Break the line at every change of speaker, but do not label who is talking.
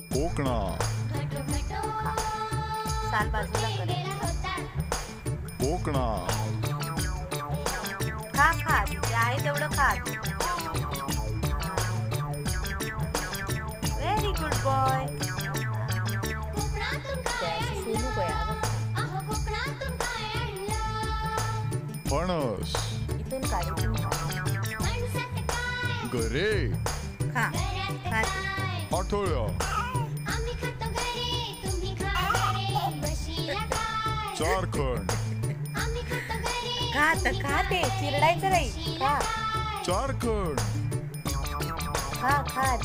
कोकणा.
खा. साल बाजूला कर.
कोकणा.
खा खा, जे आहे तेवढं खा. Very good boy. सोलू
फणस.
इथून काढ, इथून काढ.
गरे.
खा खा.
आठोळ्या. चारखंड.
खा तर खा, ते चिरडायचं नाही. खा.
चारखंड.
खा खा.